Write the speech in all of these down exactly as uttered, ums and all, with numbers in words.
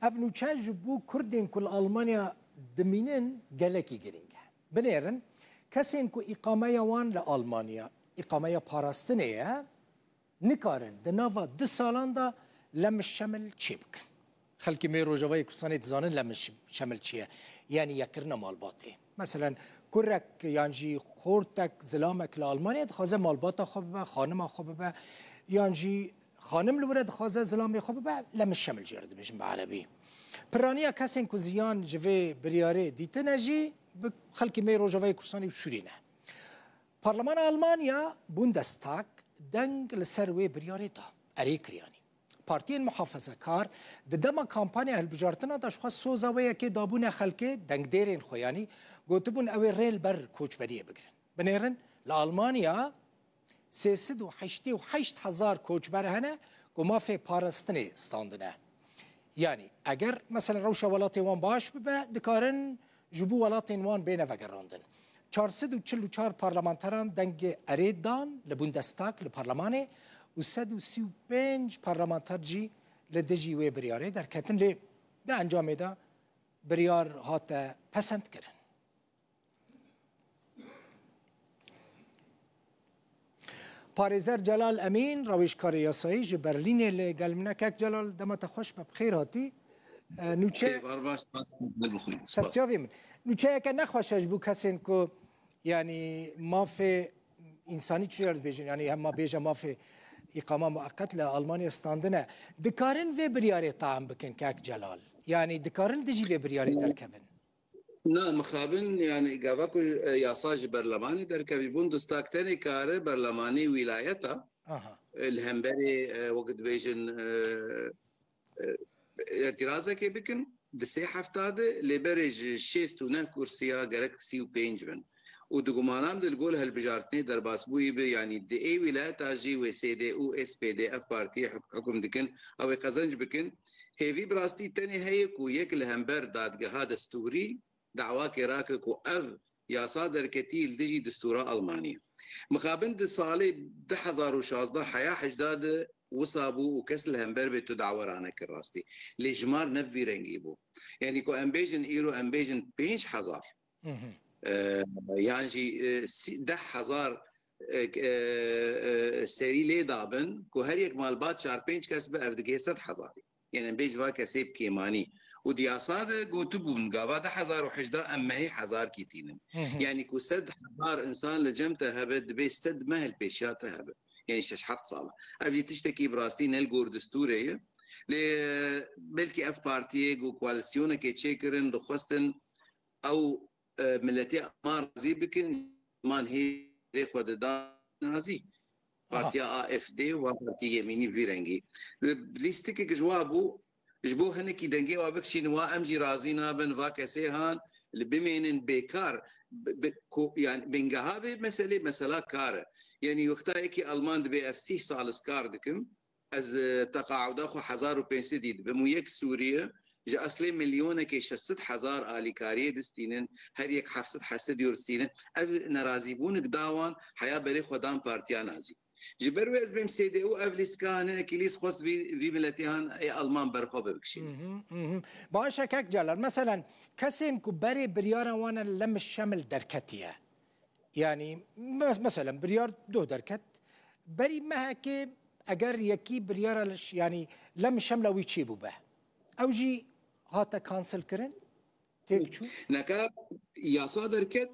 Ev nûçe ji bo Kurdên ku li Almanya dimînin gelekî girîng e. Binêrin, kesên ku îqameya wan li Almanya îqameya parastinê ye, nikarin di nava du salan de lemiş şemil çêbikin. Xelkê me Rojavayê Kurdistanê dizanin lemiş şemil çi ye. Yanî yekirina malbatê. Meselen, kurek yan jî xortek, zilamek li Almanya dixwaze malbata xwe bibe, xanima xwe bibe, yan jî xanim li wir e dixwaze zilamê xwe bibe, lemiş şemil jê re dibêjin bi erebî. Piraniya kesên ku ziyan ji vê biryarê dîtine jî bi xelkê me Rojavayê Kurdistanê û Sûrî ne. Parlemana Almanya, Bundestag, deng li ser wê biryarê da. Erê kiriyanî. Partiyên muhafezekar di dema kampanya hilbijartina de ji xwe soza wê yekê dabûne xelkê, dengdêrên xwe yanî, gotibûn ew ê rê li ber koçberiyê bigirin. Binêrin, li Almanya sê sed û heştê û heşt hezar koçber hene ku mafê parastinê standine. Yanî, eger, mesela, rewşa welatê wan baş bibe, dikarin ji bo welatên wan bêne vegerandin. Çar sed û çil û çar parlamenteran dengê erê dan li Bundestag, li parlemanê, û sed û sî û pênc parlamenter jî li dijî wê biryarê derketin, lê di encamê de biryar hate pesendkirin. Parêzer Celal Emîn, rewêjkarê yasayî ji Berlînê li gel min e. Kek Celal, dema te xweş be, bi xêr hatî. E, nûçe Êvar baş, spas, li bixwîn. Spas. Serçavê min. Nûçeyeke nexweş e ji bo kesên ku, yanî, mafê însanî çi dibêjin, yanî hema bêje mafê îqama mueqet li Almanya standine. Dikarin vê biryarê tayin bikin, Kek Celal? Yanî dikarin dijî vê biryarê derkevin? Na, mixabin, yani, gava ku, e, yasa ji berlemanê derkevî, Bundestag tenê kare berlemanê wîlayeta, Aha. e, li hemberê, e, wek dibêjin, e, e, îtirazekê bikin, di sê hefta de, lê berê ji şêst û neh kursiya gerek sî û pênc bin. Û di gumanan de li gor hilbijartinê derbasbûyî bi, yanî di ê wîlayeta jî wê S D û S P D ev partiyê huk-, hukum dikin, ew ê qezenc bikin. Hêvî bi rastî tenê heye ku yek li hember dadgeha destûrî dawakê rake ku ev yasa derketî li dijî destûra Almanî. Mixabin di salê du hezar û şazdeh heya hejda de wisa bû û kes li hember bê tu dawa ranekir rastî. Lê jimar ne bi vî rengî bû. Yanî ku em bêjin îro em bêjin pênc hezar, Hı hı. e, yan jî, e, sî-, deh hezar, e, e, e, serî lê dabin, ku her yek malbat çar pênc kes be, ev digihê sed hezarî. Yanî em bêjin va kesê bi kêmanî. Û di yasa de gotibûn, gava du hezar û hejdeh em mehê hezarkî tînin. Hı hı. Yanî ku sed hezar insan li cem te hebe, dibê sed meh li pêşiya te hebe. Yanî şeş heft sal e. Ev jî tiştekî bi rastî ne li gor destûrê ye. Lê belkî ev partiyê ku koalîsyonekê çêkirin, dixwestin ew, e, miletê Alman razî bikin, Alman hê rê xwe didan nazî. Aha. Partiya A F D û Partiyê Yemînî vî rengî. Lîstikek ji wa bû, ji bo hinekî dengê wa bikişînin, wa em jî razî nabin, va kesê han li bimênin bêkar. Bi, bi, ko, yani, bingeha vê meselê, mesela kar e. Yanî, wexta yekî Alman dibê ev sîh sal ez kar dikim, ez, e, teqaûda xwe hezar û pênc sedî dibim û yek Sûriye ji eslê milyonekê şeş sed hezar alîkariyê distînin, her yek heft sed heft sed euro distînin. Ev nerazîbûnik da wan, heya berê xwe dan partiya nazî. Ji ber wê ez bêm S D û ev lîstika hene, ekî lîst xwest vî, vî miletî han ê Alman ber xwe bibikşînin. Mhm, mhm. Baş e, Kek Celal. Meselen, kesên ku berê biryara wan e lemiş şemil derketiye. Yanî, mes-, meselen, biryar doh derket. Berî mehekê eger yekî biryara li ş-, yanî, lemiş şemla wî çê bûbe, ew jî hate cancel kirin, têk çû? Neka yasa derket,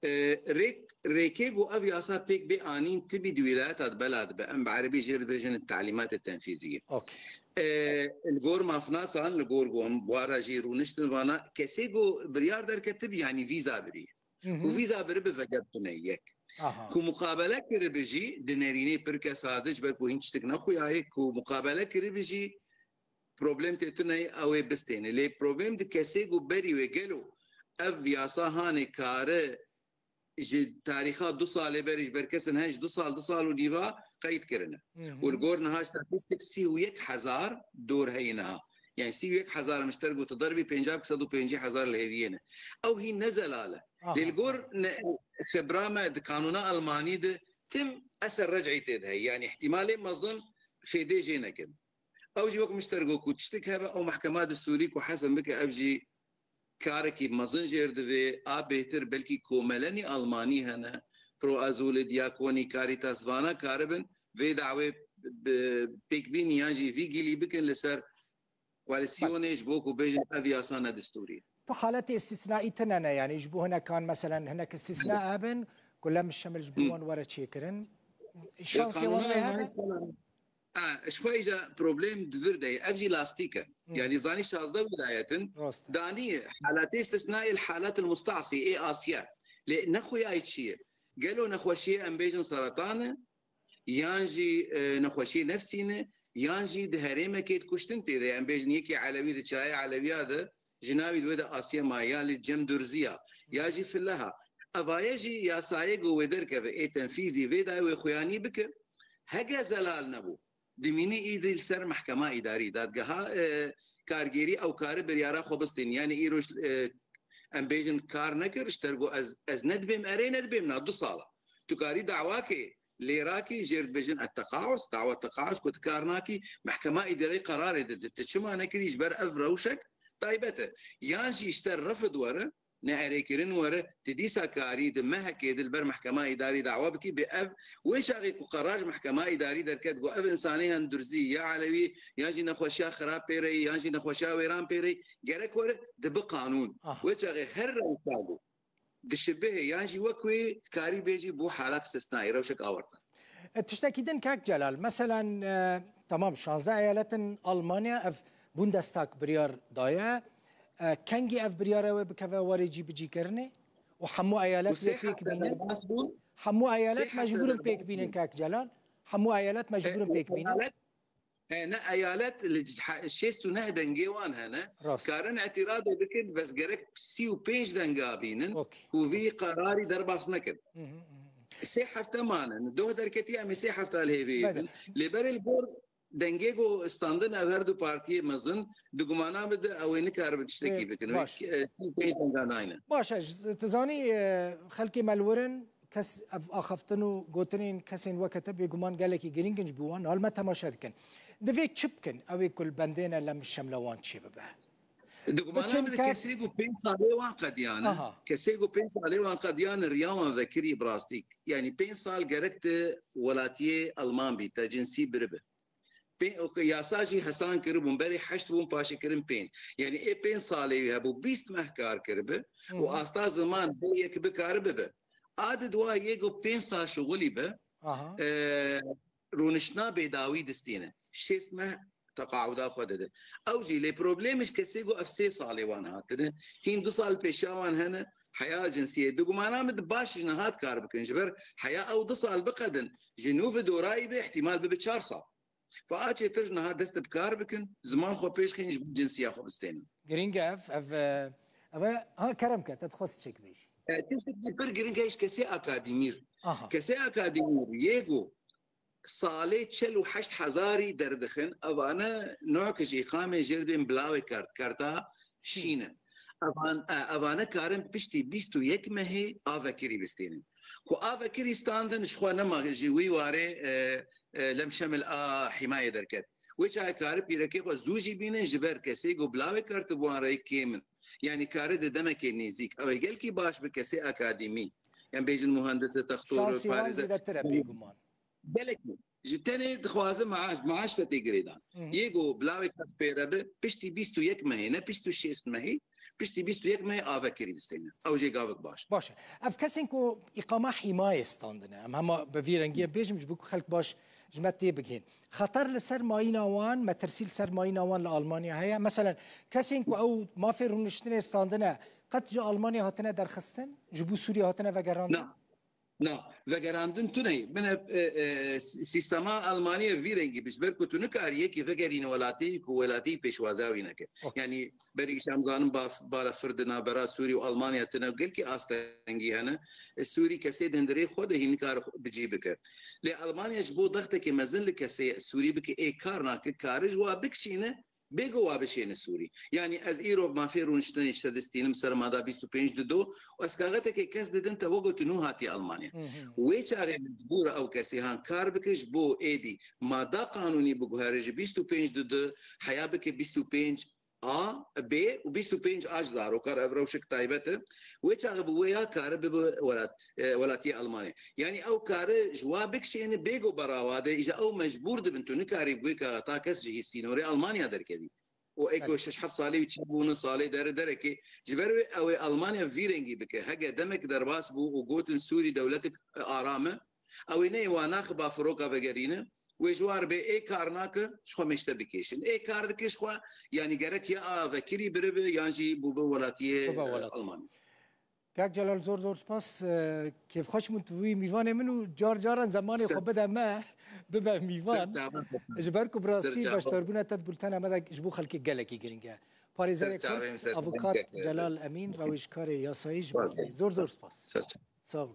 e, rêk, rêkê ku ev yasa pêk bê anîn tibî di wîlayeta di bela dibe. Em bi erebî jê re dibêjin telîmatê tenfîziyê. Okey. E, li gor mafnasan, li gor ku em bi wan re jî rûniştin vana, kesê ku biryar derket tibî, yanî vîza birî. Hı hı. Ku vîza biribe vegertine yek. Aha. Ku muqabele kiribe jî di nerînê pir kesa de, ji ber ku hîn tiştek nexuyaye, ku muqabele kiribe jî problem tê tune ye, ew ê bistêne. Lê problem di kesê ku berî wê gelo ev yasa hanê kare ji tarîxa du salê berî ji ber kesin he ji du sal, du sal û nîva qeyd kirine. Hı hı. Û li gor niha statîstik sî û yek hezar dor heye niha. Yani sî û yek hezar em ji te re gote derbî pêncî, sed û pêncî hezar li hêviyê ne. Ew hîn ne zelal e. Aha. Lê li gor ne, xibra me di kanûna Almanî de tim eser rec'î tê de heye. Yani îhtîmalê mezin fêdê jê nekin. Ew jî wek min ji te re got ku tiştek hebe ew mehkema destûrî ku hezm bike ev jî karekî mezin jêr divê, a bêhtir belkî komelenî Almanî hene, Pro Azulê, Diakonî, Caritas vana karibin vê dawê bi pêkbînî yan jî vî gilî bikin li ser koalîsyonê ji bo ku bêjin ev yasa ne destûrî ye. Tu haletê îstîsnaî tine ne, yanî ji bo hinekan meselen hinek îstîsna hebin ku lem şemil ji bo wan were çêkirin. Şansê wan wê hebe? Ha, ji xwe îja problem di vir de ye. Ev jî lastîk e. Yanî zanî şazdeh wîlayet in. Rast e. Danî haletê îstîsnaî li halet il musta'sî ê Asya. Lê nexuyayî çi ye? Gelo nexweşiyê em bêjin seretan e? Yan jî e, nexweşiyê nefsî ne? Yan jî di herêmekê di kuştin tê de? Em bêjin yekî Elewî di çayê Elewiya de ji navî di wê de Asya ma ya li cem durziya ya jî fileha. Evaye jî yasayê ku wê derkeve ê tenfîzî vê dayê wê xuyanî bike. Hege zelal nebû. Dimînî îdî li ser mehkema îdarî, dadgeha e, kargêrî ew kari biryara xwe bistên. Yani îro e, em bêjin kar nekir, ji ter ku ez, ez nedibêm erê nedibêm na du sala. Tu karî dawakê lêrakî jêr dibêjin et teqaus, dawa teqaus ku tu kar nakî, mehkema îdarî qerarê dide. Tu çima nekirî ji ber ev rewşek taybet e. Yan jî ji te refid were, ne erêkirin were, tu dîsa karî di mehekê di li ber mehkema îdarî dawa bikî, bi ev wê çaxê ku qerar ji mehkema îdarî derket, ku ev insanê yan durzî, ya elewî, yan jî nexweşiya xirab pêreyî, yan jî nexweşiya wêran pêreyî, gerek were di bi qanûn. Aha. Wê çaxê her rewşa ku dişibihê yan jî wek wê karî bêjî bû halak istisnayî, rewşek awertan. E, tiştekî din kak Celal. Meselen, e, tamam, şazdeh eyalet in Almanya, ev Bundestag biryar daye. E, kengî ev biryara wê bikeve warê cîbicîkirinê? Û hemû eyalet wê pêk bînin? Hemû eyalet mecbûr in pêk bînin kak Celal? Hemû eyalet mecbûr in pêk bînin? E, ne eyalet li şêst û neh dengê wan hene. Rast. Karin îtîradê bikin, bes gerek sî û pênc denga bînin ku vî qerarî derbas nekin. Sê hefte mane. Doh derketiye em ê sê hefte li hêvî bin. Lê berê li gor dengê ku standin ev her du partiyê mezin, di gumana min de ew ê nikaribin tiştekî bikin. Wê, e, sî û pênc denga nayne. Baş e, tu zanî, e, xelkê me li wir in, kes ev axaftin û gotinên kesên weke te bêguman gelekî girîng in ji bo wan. Hal me temaşe dikin. Divê çi bikin? Ew ê ku li bendê ne lem şemle wan çê bibe. Di gumana min de kesê ku pênc salê wan qediyan e. Kesê ku pênc salê wan qediyan e, riya wan vekirî bi rastî. Yanî pênc sal gerek tu welatiyê Alman bî, te cinsî biribe. Pê, yasa jî hesan kiribûn, berê heşt bûn, paşê kirin pênc. Yanî ê pênc salê wî hebû, bîst meh kar kiribe û asta ziman bê yek bikaribe be. A di dua yê ku pênc sal şixulî be, e, rûniştina bêdawî distêne. Şêst meh teqawuda xwe dide. Ew jî lê problemê ji kesê ku ev sê salê wan hatine, hîn du sal pêşiya wan hene, heya cinsiyê. Di gumana min di baş ji niha dikar bikin. Ji ber heya ew du sal biqedin, ji nû ve dorayî be, ihtimal bibe çar sal. Fa a çêtir ji niha dest bi kar bikin, ziman xwe pêş xîn ji bo cinsiya xwe bistênin. Girîng e ev, ev, e, ev e, ha kerem ke, te dixwest çêk bêjî. E, tiştekî pir girîng e ji kesê akademî re. Aha. Kesê akademî re, yê ku salê çel û heşt hezarî derdixin, evane nok ji îqamê jêr dibên bilawê kert, kerta şîn e. Evan, e, evane karin piştî bîst û yek mehê a vekirî bistênin. Ku a vekirî standin, ji xwe nema ji wî warê, e, e, lem şemil a hîmayê derket. Wê çaxê kari pîrekê xwe zû jî bînin, ji ber kesê ku bilawê kert bi wan re kêm in. Yanî kari di demekê nêzîk. Ew ê gelkî baş bi kesê akademî. Em bêjin muhendisê, textor, parêzer. Şansî wan zêdetir e bêguman. Gelek ji tenê dixwaze maaş, maaş ve tê girêdan. Yê ku bilawê kert pêre bi, piştî bîst û yek mehê, ne pişt û şêst mehê, piştî bîst û yek mehê avekirî distêne. Ew jê gavik baş. Baş e. Ev kesên ku îqama hîmayê standine, em hema bi vî rengiyê bêjim, ji bo ku xelk baş ji me tê bigihên. Xeter li ser mayîna wan, metirsî li ser mayîna wan li Almanya heye. Meselen, kesên ku ew mafê rûniştinê standine, qet ji Almanya hatine derxistin, ji bo Sûriye hatine vegerandin? Na. Na, vegerandin tune ye. Bine, e, e, s-, sîstema Almaniye vî rengî bi. Ji ber ku tu nikarî yekî vegerîne welatî ku welatî pêşwaza wî neke. Yanî berî îşe em zanin baf-, bara fir di navbera Sûrî û Almanya tune gelkî astengî hene. E, Sûrî kesê di hundirê xwe de hîn nikare xwe bi cî bike. Lê Almanya ji bo dextekê mezin li kesê Sûrî bike ê kar nake, kare ji wa bikişîne, bêgo wa bişêne Sûrî. Yanî ez îro mafê rûniştinê ji te distînim ser mada bîst û pênc dido û ez kaxetekê kes didin te wego tu nû hatiye Almanya. Wê çaxê mecbûr e ew kesê han kar bike ji bo êdî mada qanûnî biguhere ji bîst û pênc dido heya bike bîst û pênc A, B û bîst û pênc A ji zarokan, ev rewşek taybet e. Wê çaxê bi wê ya kare bibe welat, e, welatiyê Almanya. Yanî ew kare ji wa bikişêne bêgo berawa de, îja ew mecbûr dibin, tu nikarî bi wê kaxeta kes ji sînorê Almanya derkevî. Û eko şeş heft salê wî çêbûne salê dere derekê. Ji ber wê ew ê Almanya vî rengî bike. Hege demek derbas bû û gotin Sûrî dewletek aram e, ew ê neyê wa naxiba firoka vegerîne. Wê ji war bê ê kar nake, ji xwe mêşte bikêşin. Ê kar dike ji xwe, yanî gerek ya a vekirî biribe, yan jî bûbe welatiyê, Bibe e, welat. Almanya. Kak Celal, zor zor spas. E, kêfxweş bûn tu bûyî mîvanê min û car caran zemanê xwe Ser- bide me, bibe mîvan. Ser çavan, ser çavan. Ji ber ku bi rastî Ser çavan. beşdarbûna te di bultena me de ji bo xelkê gelekî giring e. Parêzerê Ser çavê Kurd, min, ser çavê min. Avukat Gelek. Celal Emîn, rawêjkarê yasayî ji Spas. Zor zor spas. Ser çavan. Sağ ol.